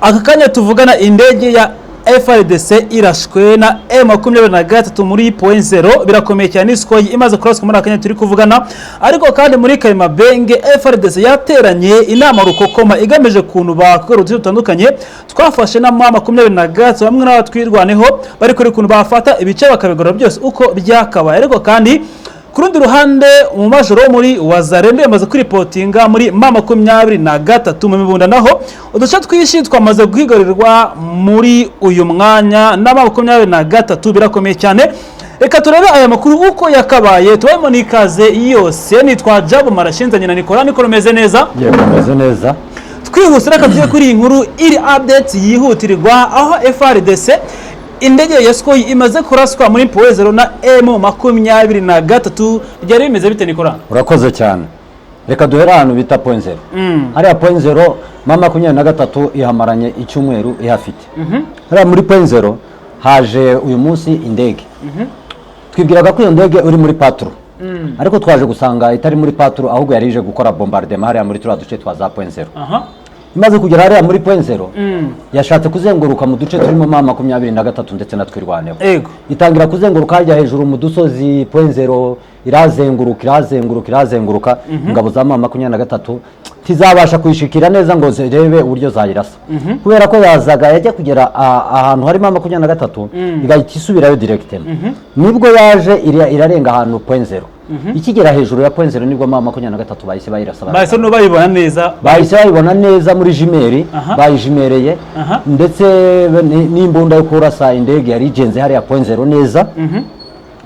Aka kanya tuvugana, indege ya FARDC irashwe na M23 muri Point Zero. Birakomeye cyane. Sukhoi imaze kuraswa muri aka kanya turi kuvugana. Ariko kandi muri Karimabenge, FARDC yateranye inama rukokoma igamije kuntu bakora uduce dutandukanye twafashe na M23, bamwe n'abatwirwaneho bari kuri kuntu bafata ibice bakabigora byose uko byakabaye. Ariko kandi ku rundi ruhande, mu majoro wo muri Wazalendo yamaze kuripotinga muri M23 mu Mibunda, naho uduce twinshi twamaze guhigarirwa muri uyu mwanya na M23. Birakomeye cyane. Reka turebe aya makuru uko yakabaye, tubemo n'ikaze yose. Nitwa Jabu Marashinzanye na Nikora. Nikora, umeze neza? Yego, umeze neza. Twihuse, reka tujye kuri iyi nkuru iri update yihutirwa, aho FARDC indege ya Sukhoi imaze kuraswa muri Point Zero na M23. Byari bimeze bite, Nikora? Urakoze cyane. Reka duhere ahantu bita Point Zero. Hariya Point Zero, M23 ihamaranye icyumweru ihafite. Hariya muri Point Zero haje uyu munsi indege. Twibwiraga ko iyo ndege uri muri patrouille, ariko twaje gusanga itari muri patrouille, ahubwo yari ije gukora bombardement hariya muri turiya duce twa za Point Zero. Imaze kugera hariya muri Point Zero, yashatse kuzenguruka mu duce turimo M23 ndetse na Twirwaneho. Itangira kuzenguruka hajya hejuru mu dusozi Point Zero, irazenguruka, irazenguruka, irazenguruka. Ingabo za M23 ntizabasha kuyishikira neza ngo zirebe uburyo zayirasa, kubera ko yazaga yajya kugera ahantu harimo 23 igahita isubirayo directement. Nibwo yaje irarenga ahantu Point Zero. Ikigera hejuru ya Point Zero, nibwo M23 bahise bayirasa. Bahise no bayibona neza. Bahise bayibona neza muri jumelles. Bayijumereye. Ndetse n'imbunda yo kurasa indege yari igenze hariya Point Zero neza,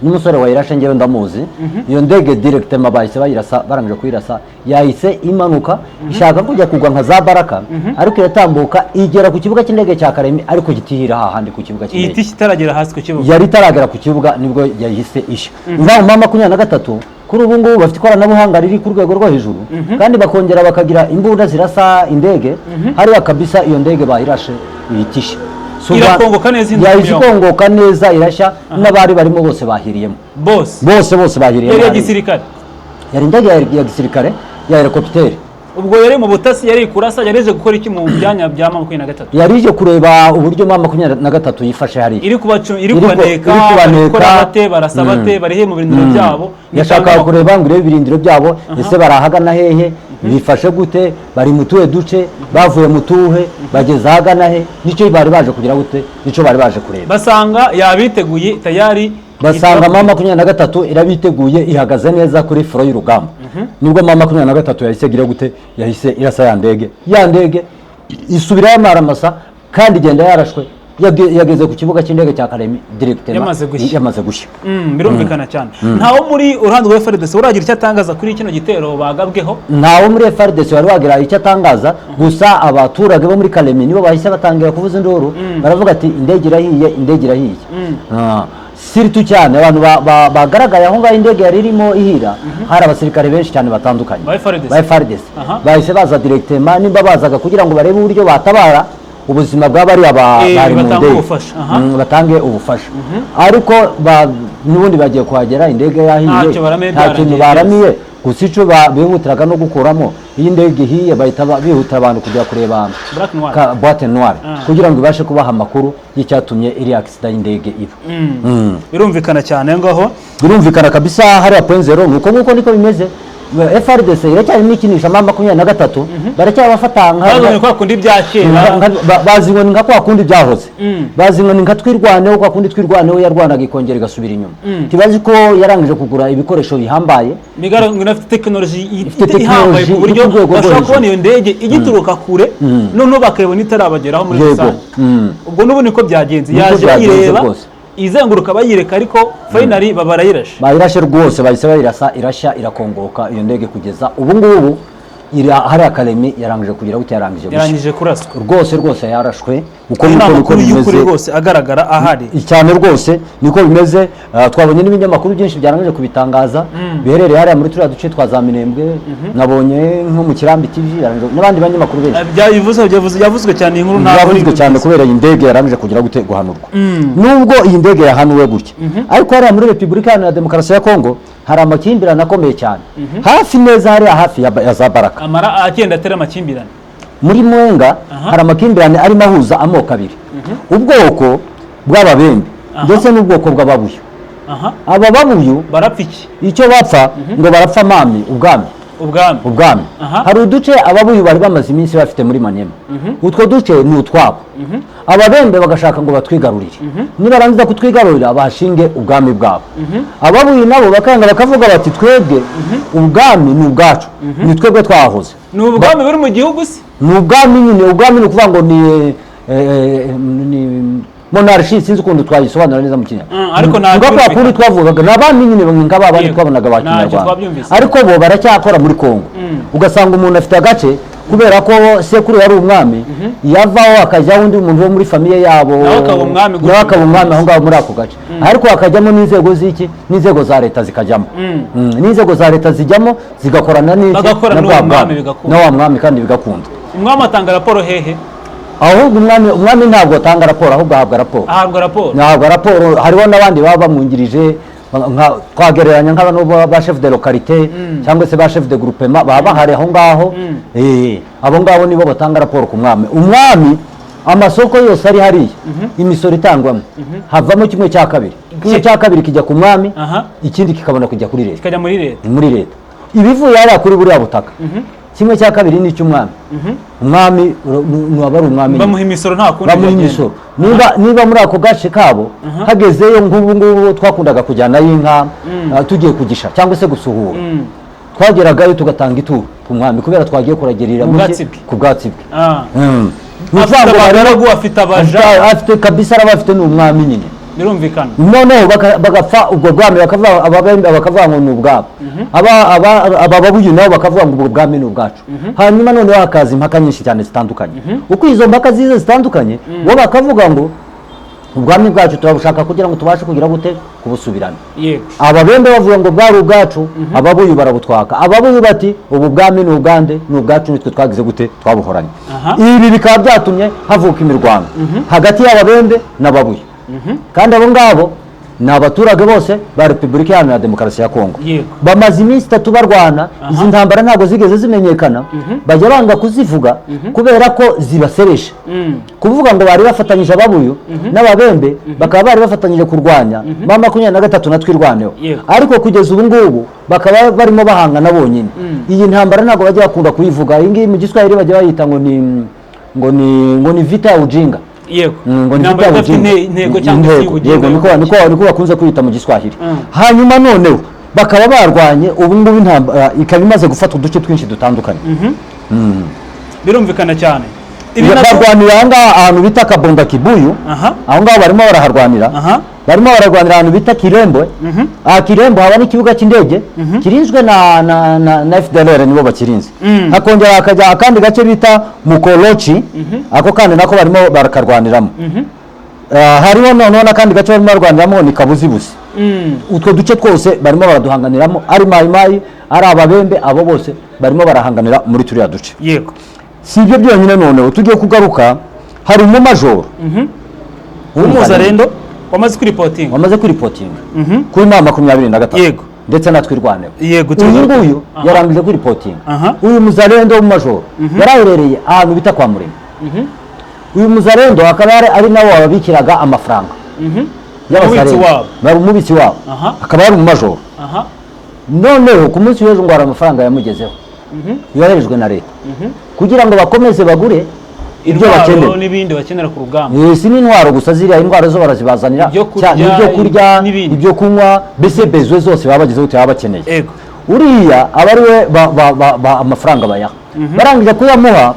n'umusore wayirashe ngewe ndamuzi. Iyo ndege directement bahise bayirasa. Barangije kuyirasa, yahise imanuka ishaka kujya kugwa nka za Baraka, ariko iratambuka igera ku kibuga cy'indege cya Karemi, ariko gitihira hahandi ku kibuga Iyi cy'indege. tishya itaragera hasi ku kibuga. Yari itaragera ku kibuga, nibwo yahise ishya. Ngaho M23 kuri ubu ngubu bafite ikoranabuhanga riri ku rwego rwo hejuru, kandi bakongera bakagira imbunda zirasa indege hariya kabisa. Iyo ndege bayirashe ihita ishya. Si Irakongoka neza inzu yahise yombi. ikongoka neza, irashya, n'abari barimo bose bahiriyemo. Bose? Bose, bose bahiriyemo Yari iya hariya. gisirikare? Yari indege ya gisirikare ya hélicoptère. Ubwo yari mu butasi, yari kurasa, yari ije gukora iki mu byanya bya M23? Yari ije kureba uburyo M23 yifashe hariya. Iri kubacu, iri kubaneka? Iri kubaneka. Bari gukora bate, barasa bate, bari he mu birindiro byabo? Yashakaga kureba ngo irebe ibirindiro byabo, ese barahagana hehe, bifashe gute, bari mu tuhe duce, bavuye mu tuhe, bageze ahagana he. Nicyo bari baje kugira gute, nicyo bari baje kureba. Basanga yabiteguye tayari. Basanga M23 irabiteguye, ihagaze neza kuri front y'urugamba. Nibwo M23 yahise igira gute, yahise irasa ya ndege. Ya ndege isubirayo amaramasa kandi igenda yarashwe. Yageze ku kibuga cy'indege cya Karemi directement. Yamaze gushya. Yamaze gushya. Birumvikana cyane. Ntawo muri uruhande rwa FARDC uragira icyo atangaza kuri kino gitero bagabweho? Ntawo muri FARDC wari wagira icyo atangaza. Gusa abaturage bo muri Kalemi nibo bahise batangira kuvuza induru, baravuga ati: "Indege irahiye, indege irahiye." Surtout cyane abantu bagaragaye aho ngaho indege yari irimo ihira, hari abasirikare benshi cyane batandukanye. Ba FARDC. Ba FARDC. Bahise baza directement, nimba bazaga kugira ngo barebe uburyo batabara ubuzima bwa bariya bari mu batange ndege. Ubufasha, aha. Batange ubufasha, ariko n'ubundi bagiye kuhagera indege yahiye. Ntacyo baramiye. Nta kintu Byarangiye. baramiye. Gusa icyo bihutiraga no gukuramo, iyo indege ihiye bahita bihutira abantu kujya kureba Black noire. Boîte noire, kugira ngo ibashe kubaha amakuru y'icyatumye iriya accident y'indege iba. Birumvikana cyane ngaho. Birumvikana kabisa. Hariya Point Zero ni uko nguko niko bimeze. FARDC iracyarimo ikinisha M23, baracyabafata nka Bazanye kwa kundi bya kera. Bazi ngo ni nka kwa kundi byahoze, bazi ngo ni nka Twirwaneho, kwa kundi Twirwaneho yarwanaga ikongera igasubira inyuma. Ntibazi ko yarangije kugura ibikoresho bihambaye. Bigaragara ngo inafite tekinoloji Ifite ihambaye tekinoloji ku buryo iri ku rwego rwo bashobora hejuru. kubona iyo ndege igituruka kure, noneho bakayibona itarabageraho muri rusange. Ubwo n'ubu niko byagenze. Niko Yaje byagenze bayireba rwose. izenguruka, bayireka, ariko finally baba barayirashe. Bayirashe rwose, bahise bayirasa, irashya, irakongoka. Iyo ndege kugeza ubu ngubu iri hariya Karemi, yarangije kugira gute, yarangije gushya. Yarangije kuraswa. Rwose rwose yarashwe uko Ayo ni niko niko amakuru y'ukuri bimeze. rwose agaragara ahari. Cyane rwose niko bimeze. Twabonye n'ibinyamakuru byinshi byarangije kubitangaza biherereye hariya muri turiya duce twa za Minembwe. Nabonye nko mu Kirambi TV n'abandi banyamakuru benshi. Byavuzwe cyane iyi nkuru, ntabwo Byavuzwe ari cyane kubera iyi ndege yarangije kugira gute, guhanurwa. Nubwo iyi ndege yahanuwe gutya, ariko hariya muri Repubulika Iharanira Demokarasi ya Kongo hari amakimbirane akomeye cyane, hafi neza hariya hafi ya za Baraka. Amara agenda atera amakimbirane. Muri Mwenga hari amakimbirane arimo ahuza amoko abiri, ubwoko bw'Ababembe ndetse n'ubwoko bw'Ababuyu. Aba Babuyu Barapfa iki? Icyo bapfa, ngo barapfa mami, ubwami. Ubwami. Ubwami. Hari uduce Ababuyu bari bamaze iminsi bafite muri Maniema. Utwo duce ni utwabo, Ababembe bagashaka ngo batwigarurire, nibarangiza kutwigarurira bahashinge ubwami bwabo. Ababuyu nabo bakanga, bakavuga bati: "Twebwe ubwami ni ubwacu, ni twebwe twahoze." Ni ubwami buri mu gihugu se? Ni ubwami nyine. Ubwami ni ukuvuga ngo ni monarchie, sinzi ukuntu twayisobanura neza mu Kinyarwanda. Ariko ntabwo Nga kwa byumvikana. kundi twavugaga ni abami nyine, nka ba bandi twabonaga ba Ntacyo Kinyarwanda. twabyumvise. Ariko bo baracyakora muri Kongo, ugasanga umuntu afite agace kubera ko sekuru yari umwami, yavaho hakajyaho undi muntu wo muri famille yabo, Nawe akaba umwami gutyo. nawe akaba umwami aho ngaho muri ako gace, ariko hakajyamo n'inzego z'iki, n'inzego za leta zikajyamo. N'inzego za leta zijyamo, zigakorana n'iki, Bagakorana na bwa n'uwo mwami bwami. bigakunda. Na wa mwami kandi bigakunda. Umwami atanga raporo hehe? Ahubwo umwami ntabwo atanga raporo, ahubwo ahabwa raporo. Ahabwa raporo. Ahabwa raporo. Hariho n'abandi baba bamwungirije, twagereranya nk'abantu ba chef de localité cyangwa se ba chef de groupement baba bahari aho ngaho. Abo ngabo nibo batanga raporo ku mwami. Umwami, amasoko yose ari hariya, imisoro itangwamo, havamo kimwe cya kabiri. Kimwe cya kabiri kijya ku mwami, ikindi kikabona kujya kuri leta. Kikajya muri leta. Muri leta. Ibivuye hariya kuri buriya butaka, kimwe cya kabiri ni icy'umwami. Umwami aba ari umwami nyine. Bamuha imisoro, nta kundi Bamuha byagenda. imisoro. Niba muri ako gace kabo hagezeyo, nk'ubu ngubu twakundaga kujyanayo inka, tugiye kugisha cyangwa se gusuhura, twageragayo tugatanga ituro ku mwami kubera twagiye kuragirira Ku mu bwatsi bwe. Ku bwatsi bwe. Ni Afite ukuvuga ngo abagaragu, afite abaja. Afite kabisa, araba afite, ni umwami nyine. Birumvikana. Noneho bagapfa ubwo bwami, bakavuga, Ababembe bakavuga ngo ni ubwabo, aba Babuyu nabo bakavuga ngo ubwo bwami ni ubwacu. Hanyuma noneho hakaza impaka nyinshi cyane zitandukanye. Uko izo mpaka ziza zitandukanye, bo bakavuga ngo ubwami bwacu turabushaka kugira ngo tubashe kugira gute, kubusubirana. Ababembe bavuga ngo bwari ubwacu, Ababuyu barabutwaka. Ababuyu bati: "Ubu bwami ni ubwande? Ni ubwacu, nitwe twagize gute, twabuhoranye." Ibi bikaba byatumye havuka imirwano hagati y'Ababembe n'Ababuyu, kandi abo ngabo ni abaturage bose ba Repubulika Iharanira Demokarasi ya Kongo. Bamaze iminsi 3 barwana. Izi ntambara ntabwo zigeze zimenyekana, bajya banga kuzivuga kubera ko zibaseresha. Kuvuga ngo bari bafatanyije, Ababuyu n'Ababembe bakaba bari bafatanyije kurwanya M23 na Twirwaneho, ariko kugeza ubu ngubu bakaba barimo bahangana bonyine. Iyi ntambara ntabwo bajya bakunda kuyivuga. Iyi ngiyi mu Giswahili bajya bayita ngo ni vita ya ujinga. Ngo ni Intambara vita ya idafite ujinga. intego cyangwa se Intego, y'ubugingo. yego, niko bakunze kwita mu Giswahili. Hanyuma noneho bakaba barwanye, ubu ngubu intambara ikaba imaze gufata uduce twinshi dutandukanye. Birumvikana cyane. Ibi nabyo Barwanira aho ngaho ahantu bita Kabonda Kibuyu. Aho ngaho barimo baraharwanira. Barimo bararwanira ahantu bita Kirembwe. Aha Kirembwe haba n'ikibuga cy'indege kirinzwe na FDLR, nibo bakirinze. Hakongera hakajya akandi gace bita Mukolochi, ako kandi nako barimo barakarwaniramo. Hariho noneho n'akandi gace barimo barwaniramo, ni Kabuzibuzi. Utwo duce twose barimo baraduhanganiramo, ari Mayimayi, ari Ababembe, abo bose barimo barahanganira muri turiya duce. Si ibyo byonyine. Noneho tugiye kugaruka, hari umumajoro Umuzarendo wamaze kuripotinga. Wamaze kuripotinga kuri M23 ndetse na Twirwaneho. Uyu nguyu yarangije kuripotinga. Uyu muzarendo w'umumajoro yaraherereye ahantu bita kwa Murema. Uyu muzarendo akaba ari nawe wababikiraga amafaranga y'abazarendo. Umubitsi wabo. Bari umubitsi wabo. Akaba yari umumajoro. Noneho ku munsi w'ejo ngo hari amafaranga yamugezeho yoherejwe na leta kugira ngo bakomeze bagure ibyo Intwaro bakeneye. n'ibindi bakenera ku rugamba. Si n'intwaro gusa, ziriya intwaro zo barazibazanira. Ibyo kurya, ibyo kurya, n'ibindi. Ibyo kunywa, mbese bezwe zose baba bagize gute, baba bakeneye. Uriya aba ari we amafaranga bayaha. Barangije kuyamuha,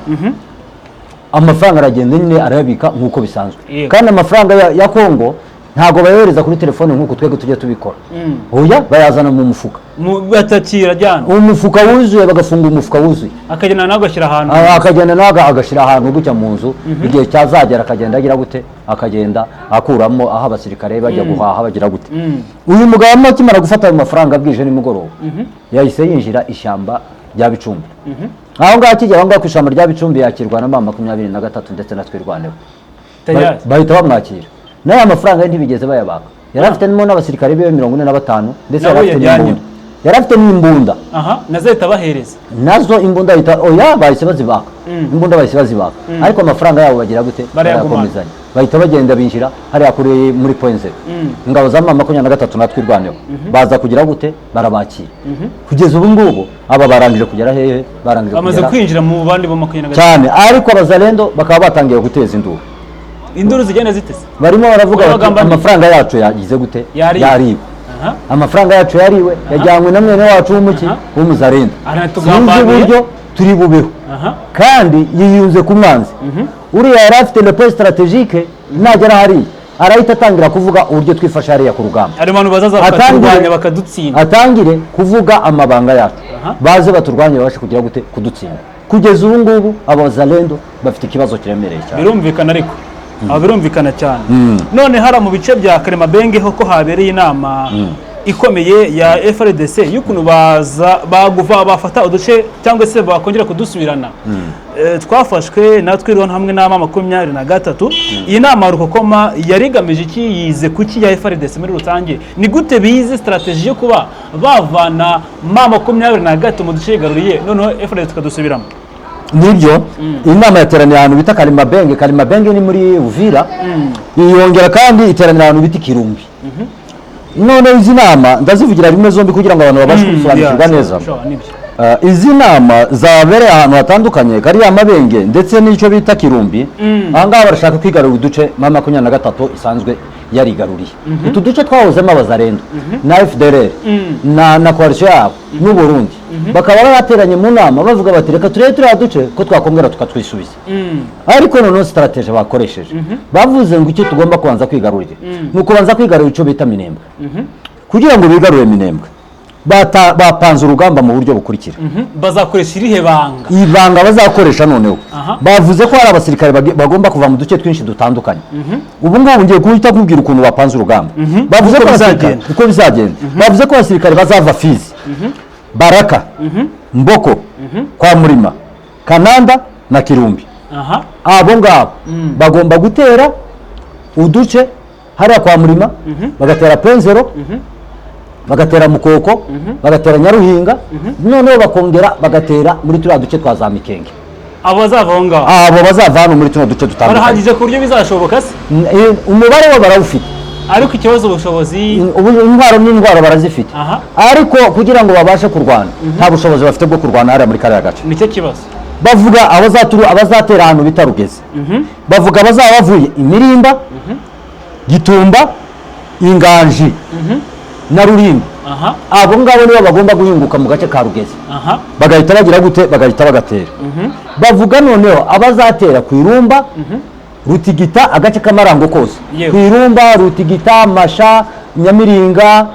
amafaranga aragenda nyine arayabika nk'uko bisanzwe. Kandi amafaranga ya Kongo ntabwo bayohereza kuri telefone nk'uko twebwe tujya tubikora. Oya, bayazana mu mufuka. Batakira ajyana. Umufuka wuzuye, bagafunga umufuka wuzuye. Akagenda nawe agashyira ahantu. Akagenda nawe agashyira ahantu gutya mu nzu, igihe cyazagera akagenda agira gute, akagenda akuramo aho abasirikare bajya guhaha, bagira gute. Uyu mugabo akimara gufata ayo mafaranga bwije nimugoroba, yahise yinjira ishyamba rya Bicumbi. Aho ngaho akigera aho ngaho ku ishyamba rya Bicumbi, yakirwa na M23 ndetse na Twirwaneho. Tayari. Bahita bamwakira, n'aya mafaranga ye ntibigeze bayabaka. Yari afitemo n'abasirikare biwe 45 ndetse Nabo yari afite yajyanye. n'imbunda. Yari afite n'imbunda. Aha, nazo ahita abahereza. Nazo imbunda ahita, oya, bahise bazibaka imbunda, bahise bazibaka, ariko amafaranga yabo bagira gute? Barayagumana. Barayakomezanya, bahita bagenda binjira hariya kuri muri Point Zero. Ingabo za M23 na Twirwaneho baza kugira gute? Barabakira. Kugeza ubu ngubu aba barangije kugera hehe? Barangije Bamaze kugera kwinjira mu bandi bo 23. Cyane, ariko abazalendo bakaba batangiye guteza induru. Induru zigenda zitese. Barimo baravuga bati Babagamba nti- amafaranga yacu yagize gute? Yariwe. Yariwe. Amafaranga yacu yariwe, yajyanywe na mwene wacu w'umuki w'umuzarendo. Sinzi Aratugambaniye. uburyo turi bubeho. Kandi yiyunze ku mwanzi uriya yari afite le point stratégique. Nagera hariya arahita atangira kuvuga uburyo twifashe hariya ku rugamba. Hari abantu bazaza bakaturwanya, bakadutsinda. Atangire kuvuga amabanga yacu, baze baturwanye, babashe kugira gute? Kudutsinda. Kugeza ubu ngubu abazalendo bafite ikibazo kiremereye cyane. Birumvikana, ariko aho birumvikana cyane. None hariya mu bice bya Karimabenge ho ko habereye inama ikomeye ya FARDC y'ukuntu baza baguva bafata uduce cyangwa se bakongera kudusubirana, twafashwe natwe rero hamwe n'ama 23. Iyi nama rukokoma yari igamije iki? Yize kuki ya FARDC muri rusange? Ni gute bize strategy yo kuba bavana M23 mu duce yigaruriye, noneho FARDC tukadusubiramo? Nibyo, inama yateraniye ahantu bita Karimabenge. Karimabenge ni muri Uvira. Yongera kandi iteranira ahantu bita Kirumbi. None izi nama ndazivugira rimwe zombi kugira ngo abantu babashe gusobanukirwa neza. Sure, nibyo. Izi nama zabereye ahantu hatandukanye, kariya Mabenge ndetse n'icyo bita Kirumbi. Aha ngaha barashaka kwigarurira uduce M23 isanzwe yarigaruriye. Utu duce twahozemo abazarendo na FDLR na coalition yabo n'u Burundi, bakaba bateranye mu nama bavuga bati reka turebe turiya duce ko twakongera tukatwisubiza. Ariko noneho strategy bakoresheje, bavuze ngo icyo tugomba kubanza kwigarurira ni ukubanza kwigarurira icyo bita Minembwe. Kugira ngo bigarurire Minembwe, bapanze urugamba mu buryo bukurikira. Bazakoresha irihe banga? Ibanga bazakoresha noneho, bavuze ko hari abasirikare bagomba kuva mu duce twinshi dutandukanye. Ubu ngubu ngiye guhita nkubwira ukuntu bapanze urugamba. Bavuze Uko ko abasirikare bizagenda. Uko bizagenda, bavuze ko abasirikare bazava Fizi, Baraka, Mboko, kwa Murima, Kananda na Kirumbi. Abo ngabo bagomba gutera uduce hariya kwa Murima, bagatera Point Zero, bagatera Mukoko, bagatera Nyaruhinga, noneho bakongera bagatera muri turiya duce twa za Mikenge. Abo bazava aho ngaho? Abo bazava hano muri tuno duce dutandukanye. Barahagije ku buryo bizashoboka se? Umubare wo barawufite. Ariko ikibazo ubushobozi. Ubu intwaro n'intwaro barazifite, ariko kugira ngo babashe kurwana nta bushobozi bafite bwo kurwana hariya muri kariya gace. Nicyo kibazo. Bavuga abazatera ahantu bita Rugezi, bavuga abazaba bavuye Imirimba, Gitumba, Inganji na Rurimba. Abo ngabo nibo bagomba guhinguka mu gace ka Rugezi, bagahita bagira gute? Bagahita bagatera. Bavuga noneho abazatera ku Irumba, Rutigita, agace k'Amarango kose, ku Irumba, Rutigita, Masha, Nyamiringa,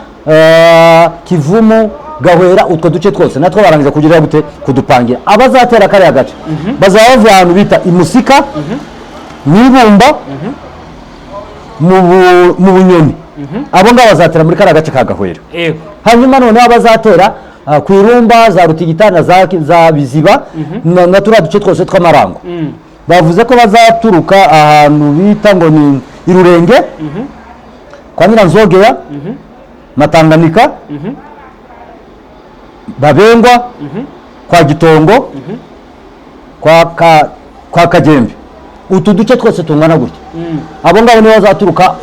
Kivumu, Gahwera, utwo duce twose natwo barangije kugira gute? Kudupangira. Abazatera kariya gace bazaba bavuye ahantu bita Imusika, Mwibumba, mu Bunyoni. Abo ngabo bazatera muri kariya gace ka Gahwera. Hanyuma noneho abazatera ku Irumba, za Rutigita na za Biziba na turiya duce twose tw'Amarango, bavuze ko bazaturuka ahantu bita ngo ni Irurenge, kwa Nyiranzogeya, Matanganika, Babengwa, kwa Gitongo, kwa Kagembe, utu duce twose tungana gutya. Abo ngabo nibo bazaturuka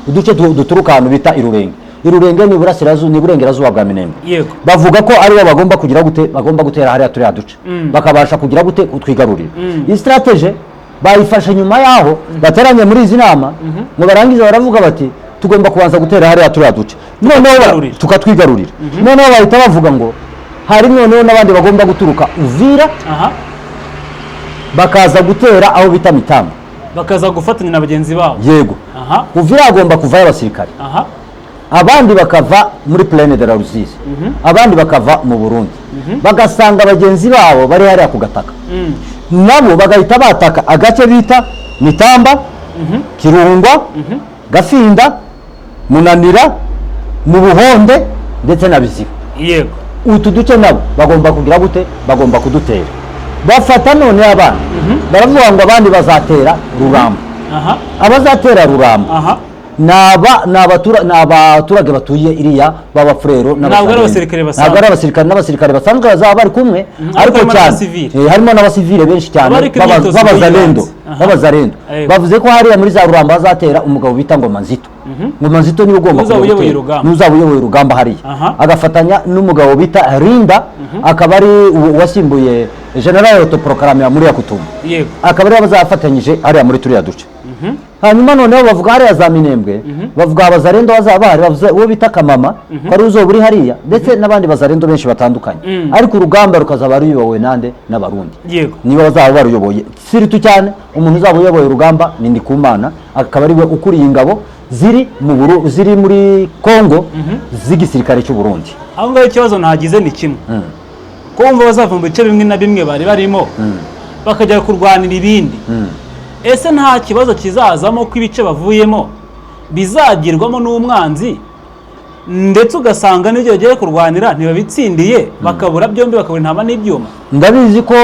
uduce duturuka ahantu bita Irurenge. Irurenge ni iburasirazuba, ni iburengerazuba bwa Minembwe. Bavuga ko aribo bagomba kugira gute? Bagomba gutera hariya turiya duce, bakabasha kugira gute? Kutwigarurira. Iyi strategy bayifashe nyuma yaho bateranye muri izi nama, ngo barangize baravuga bati tugomba kubanza gutera hariya turiya duce, noneho Tukatwigarurira. Tukatwigarurira. Noneho bahita bavuga ngo hari noneho n'abandi bagomba guturuka Uvira, bakaza gutera aho bita Mitamba. Bakaza gufatanya na bagenzi babo. Yego. Uvira hagomba kuvayo abasirikare, abandi bakava muri Plaine de la Rusizi, abandi bakava mu Burundi, bagasanga bagenzi babo bari hariya ku gataka, nabo bagahita bataka agace bita Mitamba, Kirungwa, Gafinda, Munanira, mu Buhonde ndetse na Biziba. Utu duce nabo bagomba kugira gute? Bagomba kudutera. Bafata none abana baravuga ngo abandi bazatera Ruramba. Abazatera Ruramba Ni abaturage batuye iriya b'Abafurero. Ntabwo ari abasirikare basanzwe. Ntabwo ari abasirikare, n'abasirikare basanzwe bazaba bari kumwe. Ariko ariko harimo cyane n'abasivile. Harimo n'abasivile benshi cyane. Abari ku imyitozo b'abazalendo. y'ibanze. Aha. B'abazalendo. Bavuze ko hariya muri za Ruramba hazatera umugabo bita Ngoma Nzito. Ngoma Nzito niwe ugomba Uzaba kujya uyoboye gutera. urugamba. Niwe uzaba uyoboye urugamba hariya, agafatanya n'umugabo bita Rinda, akaba ari uwasimbuye general autoproclamé muri Yakutumba, akaba aribo bazafatanyije hariya muri turiya duce. Hanyuma noneho bavuga hariya za Minembwe, bavuga abazarendo bazaba bahari, bavuze uwo bita Kamama ko ari uzoba uri hariya, ndetse n'abandi bazarendo benshi batandukanye, ariko urugamba rukazaba ruyobowe nande? N'Abarundi. Niba bazaba baruyoboye, surtout cyane umuntu uzaba uyoboye urugamba ni Ndikumana, akaba ariwe ukuriye ingabo ziri muri Congo z'igisirikare cy'u Burundi. Aho ngaho ikibazo ntagize ni kimwe, ko wumva bazava mu bice bimwe na bimwe bari barimo bakajya kurwanira ibindi. Ese nta kibazo kizazamo ko ibice bavuyemo bizagirwamo n'umwanzi, ndetse ugasanga n'ibyo bagiye kurwanira ntibabitsindiye, bakabura byombi, bakabura intama n'ibyuma? Ndabizi ko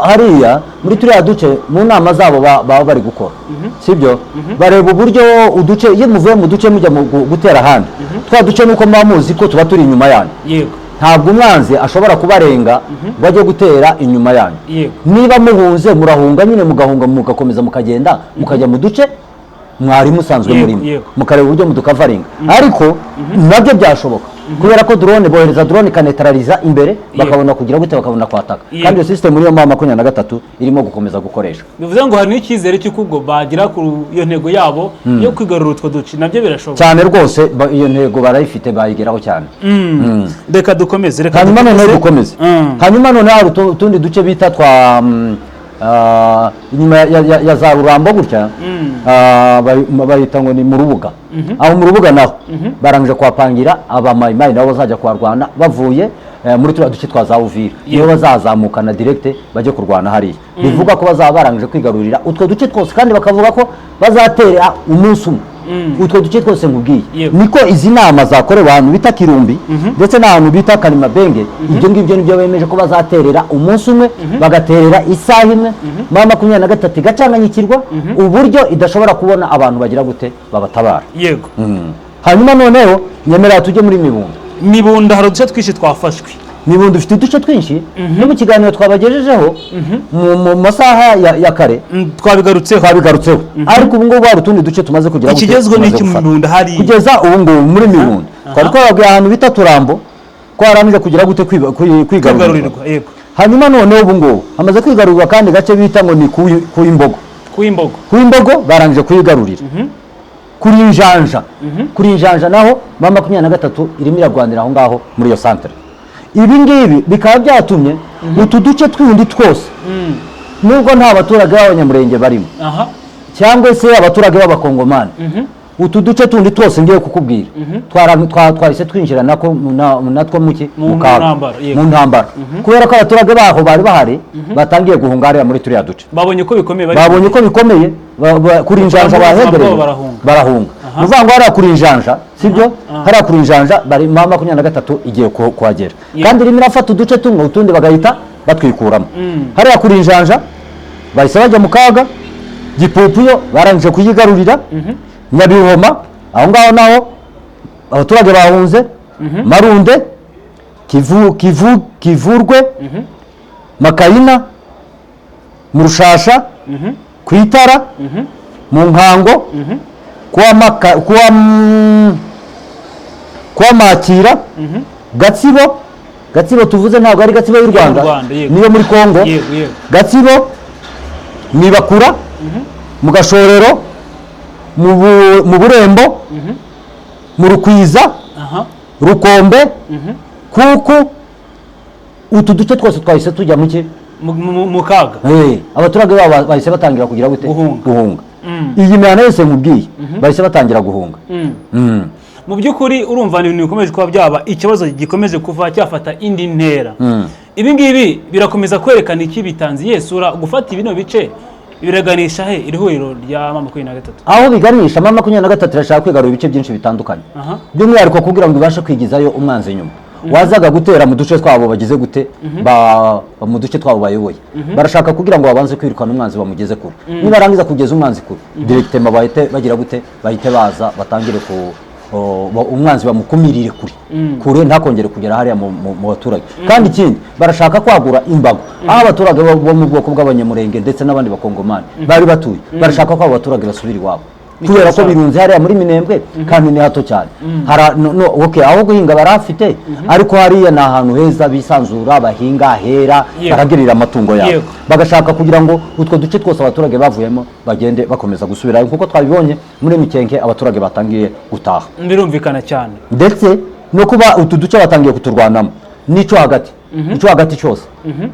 hariya muri turiya duce mu nama zabo baba bari gukora, sibyo? Bareba uburyo uduce, iyo muvuye mu duce mujya mu gutera ahandi, twa duce nuko muba muzi ko tuba turi inyuma yanyu, ntabwo umwanzi ashobora kubarenga ngo ajye gutera inyuma yanyu. Niba muhunze, murahunga nyine, mugahunga, mugakomeza mukagenda, mukajya mu duce mwari musanzwe murimo, mukareba uburyo muducoveringa. Ariko nabyo byashoboka kubera ko drone, bohereza drone ikaneutraliza imbere, bakabona kugira gute? Bakabona kwataka. Kandi iyo system niyo M23 irimo gukomeza gukoresha. Bivuze ngo hari n'icyizere cy'uko ubwo bagera ku iyo ntego yabo yo kwigarura utwo duce, nabyo birashoboka? Cyane rwose, iyo ntego barayifite, bayigeraho cyane. Reka dukomeze, reka Hanyuma noneho dukomeze. dukomeze. Hanyuma noneho hari utundi duce bita twa inyuma ya za Rurambo gutya, bayita ngo ni mu Rubuga. Aho mu Rubuga naho barangije kuhapangira abamayimayi, nabo bazajya kuharwana bavuye muri turiya duce twa za Uvira, nibo bazazamukana direct bajye kurwana hariya. Bivuga ko bazaba barangije kwigarurira utwo duce twose, kandi bakavuga ko bazatera umunsi umwe utwo duce twose nkubwiye. Niko izi nama zakorewe ahantu bita Kirumbi ndetse n'ahantu bita Karimabenge. Ibyo ngibyo nibyo bemeje ko bazaterera umunsi umwe, bagaterera isaha imwe, M23 igacanganyikirwa uburyo idashobora kubona abantu bagira gute, babatabara. Hanyuma noneho nyemerera tujye muri Mibunda. Mibunda hari uduce twinshi twafashwe. Mibunda ufite uduce twinshi, no mu kiganiro twabagejejeho mu masaha ya kare Twabigarutseho. twabigarutseho, ariko ubu ngubu hari utundi duce tumaze kugira gute? Ikigezweho ni Tumaze iki mu gufata. Mibunda hariya? Kugeza ubu ngubu muri Mibunda twari twababwiye ahantu bita Turambo ko harangije kugira gute? Kwigarurirwa. Kwigarurirwa, yego. Hanyuma noneho ubu ngubu hamaze kwigarurirwa kandi gace bita ngo ni ku Imbogo. Ku Imbogo. Ku Imbogo barangije kuyigarurira. Kuri Injanja, kuri Injanja naho M23 irimo irarwanira aho ngaho muri iyo santere. Ibi ngibi bikaba byatumye utu duce twundi twose, nubwo nta baturage b'Abanyamurenge barimo cyangwa se abaturage b'Abakongomani, utu duce tundi twose ngiye kukubwira twahise twinjira nako natwo muki Mu mu kaga. ntambara, yego. Mu ntambara, kubera ko abaturage baho bari bahari batangiye guhunga hariya muri turiya duce. Babonye ko bikomeye bari Babonye ko bikomeye, kuri Injanja Ubuzima bahegereye bwabo barahunga. Barahunga. Ni ukuvuga ngo hariya kuri Injanja, sibyo? Hariya kuri Injanja bari M23 igiye kuhagera, kandi irimo irafata uduce tumwe, utundi bagahita batwikuramo. Hariya kuri Injanja bahise bajya mu kaga. Gipupuyo barangije kuyigarurira. Nyabihoma aho ngaho naho abaturage bahunze. Marunde, Kivu, Kivu, Kivurwe, Makayina, mu Rushasha, ku Itara, mu Nkango, kuwa Makira, Gatsibo. Gatsibo tuvuze ntabwo ari Gatsibo y'u Rwanda, Rwanda, yego. niyo muri Kongo. yego yego Gatsibo, Nibakura, mu Gashorero, mu Burembo, mu Rukwiza, Rukombe, Kuku. Utu duce twose twahise tujya mu ki? Mu kaga. Abaturage babo bahise batangira kugira gute? Guhunga. Guhunga. Iyi mihanda yose nkubwiye bahise batangira guhunga. Mu by'ukuri urumva ni ibintu bikomeje kuba byaba ikibazo gikomeje kuva cyafata indi ntera. Ibi ngibi birakomeza kwerekana iki? Bitanze iyihe sura? Gufata bino bice biraganisha he iri huriro rya M23? Aho biganisha, M23 irashaka kwigarura ibice byinshi bitandukanye, by'umwihariko kugira ngo ibashe kwigizayo umwanzi inyuma. Wazaga gutera mu duce twabo bagize gute, mu duce twabo bayoboye. Barashaka kugira ngo babanze kwirukana umwanzi bamugeze kure. Nibarangiza kugeza umwanzi kure, directement bahite bagira gute? Bahite baza batangire ku umwanzi bamukumirire kure kure, ntakongere kugera hariya mu baturage. Kandi ikindi, barashaka kwagura imbago aho abaturage bo mu bwoko bw'Abanyamurenge ndetse n'abandi Bakongomani bari batuye. Barashaka ko abo baturage basubira iwabo, kubera ko bashaka. birunze hariya muri Minembwe kandi ni hato cyane. No, no, okay, aho guhinga barahafite, ariko hariya ni ahantu heza bisanzura, bahinga hera, baragirira amatungo yabo. Bagashaka kugira ngo utwo duce twose abaturage bavuyemo bagende bakomeza gusubirayo, kuko twabibonye muri Mikenke abaturage batangiye gutaha. Birumvikana cyane. Ndetse no kuba utu duce batangiye kuturwanamo, n'ico hagati, ico hagati cyose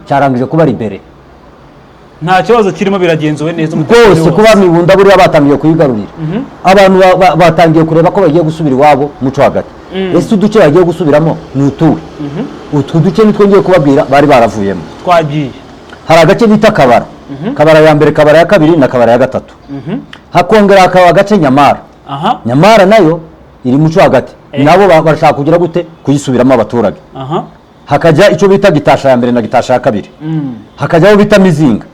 cyarangije kuba libéré. Nta kibazo kirimo, biragenzuwe neza umutekano Rwose wose. kuba Mibunda buriya batangiye kuyigarurira, abantu batangiye kureba ko bagiye gusubira iwabo muco hagati. Ese uduce bagiye gusubiramo ni utuwe? Utu duce nitwo ngiye kubabwira bari baravuyemo. Twagiye. Hari agace bita Kabara, Kabara ya mbere, Kabara ya kabiri na Kabara ya gatatu. Hakongera hakaba agace Nyamara. Nyamara nayo iri muco hagati. Nabo barashaka kugira gute? Kuyisubiramo abaturage. Hakajya icyo bita Gitasha ya mbere na Gitasha ya kabiri. Hakajya aho bita Mizinga,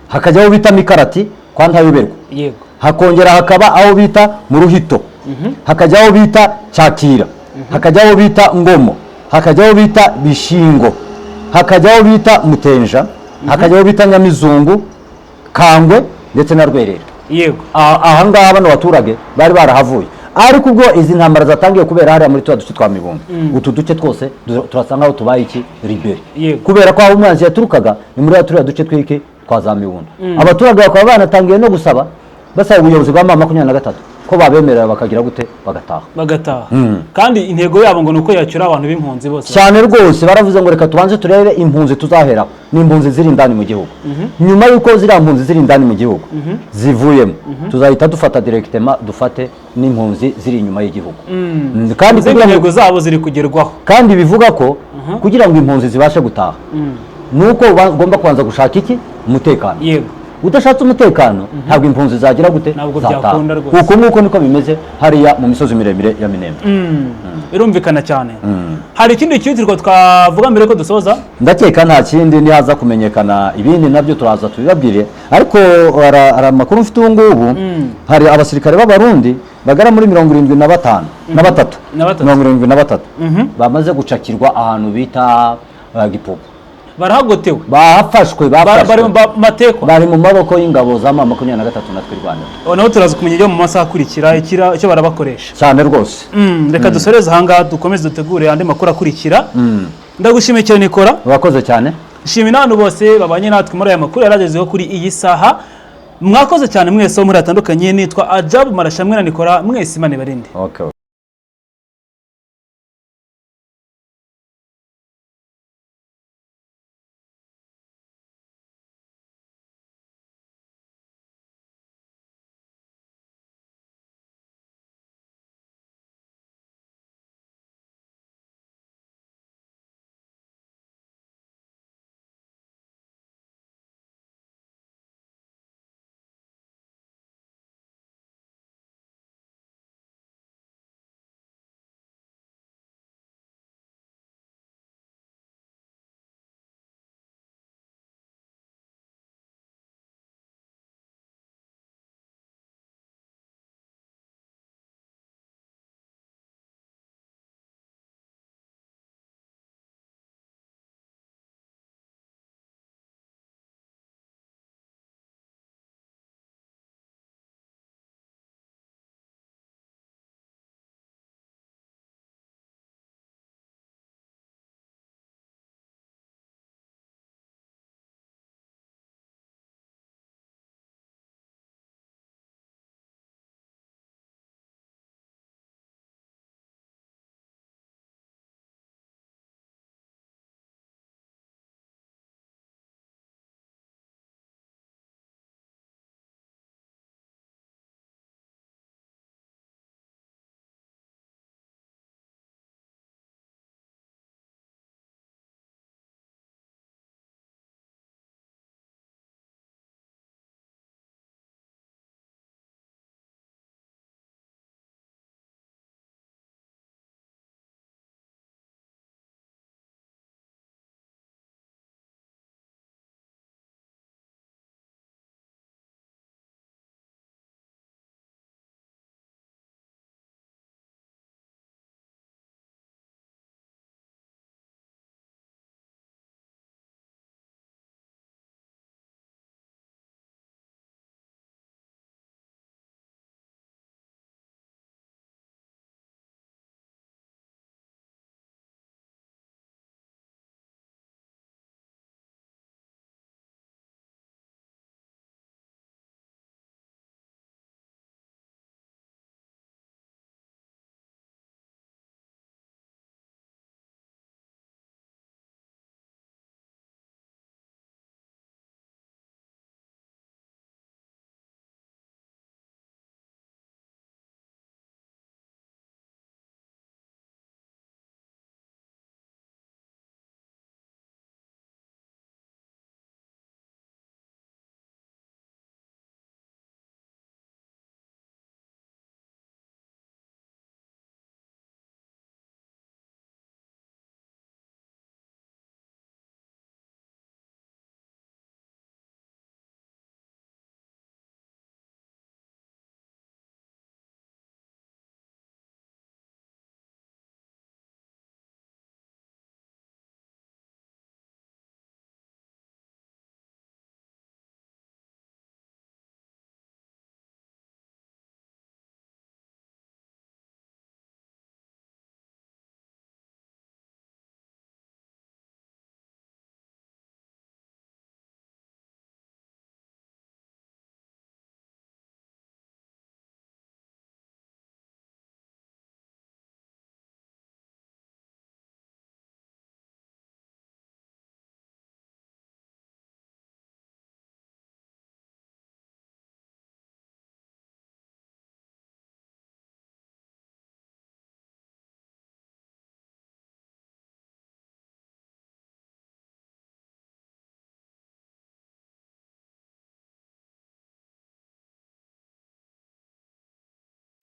hakajya aho bita Mikarati kwa Ntayoberwa. Hakongera hakaba aho bita mu Ruhito, hakajya aho bita Cyakira, hakajya aho bita Ngomo, hakajya aho bita Bishingo, hakajya aho bita Mutenja, hakajya aho bita Nyamizungu, Kangwe ndetse na Rwerera. Aha ngaha bano baturage bari barahavuye, ariko ubwo izi ntambara zatangiye kubera hariya muri tuya duce twa Mibunda, utu duce twose turasa nkaho tubaye iki? Libéré. Kubera ko aho umwanzi yaturukaga ni muri turiya duce tw'iki? Twa za Mibunda. Abaturage bakaba banatangiye no gusaba, basaba ubuyobozi bwa M23 ko babemerera bakagira gute? Bagataha. Bagataha. Kandi intego yabo ngo ni uko yacyura abantu b'impunzi bose. Cyane rwose. Baravuze ngo reka tubanze turebe impunzi tuzaheraho ni impunzi ziri indani mu gihugu. Nyuma y'uko ziriya mpunzi ziri indani mu gihugu zivuyemo, tuzahita dufata directement, dufate n'impunzi ziri inyuma y'igihugu. Kandi Izindi kugira ngo ntego zabo ziri kugerwaho. Kandi bivuga ko kugira ngo impunzi zibashe gutaha ni uko ugomba kubanza gushaka iki? Umutekano. Udashatse umutekano, ntabwo impunzi zagira gute? Ntabwo Zataha. byakunda rwose. Uko nguko niko bimeze hariya mu misozi miremire ya Minembwe. Birumvikana cyane. Hari ikindi cyihutirwa twavuga mbere ko dusoza? Ndakeka nta kindi. Nihaza kumenyekana ibindi nabyo turaza tubibabwire, ariko hari amakuru mfite ubu ngubu. Hari abasirikare b'Abarundi bagera muri 75 na batatu. Na batatu. 73 bamaze gucakirwa ahantu bita Gipupu. Barahagotewe. Bafashwe. Bari mu Bafashwe. matekwa. Bari mu maboko y'ingabo za M23 na Twirwaneho. Naho turaza kumenya ibyo mu masaha akurikira, icyo barabakoresha. Cyane rwose. Reka dusoreze ahangaha, dukomeze dutegure andi makuru akurikira. Ndagushimiye cyane, Nikora. Urakoze cyane. Shima n'abantu bose babanye natwe muri aya makuru yaragezeho kuri iyi saha. Mwakoze cyane mwese wo muri hatandukanye. Nitwa Ajabu Marashamwe na Nikora. Mwese Imana ibarinde. Okay.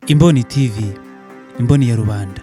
Imboni TV, imboni ya rubanda.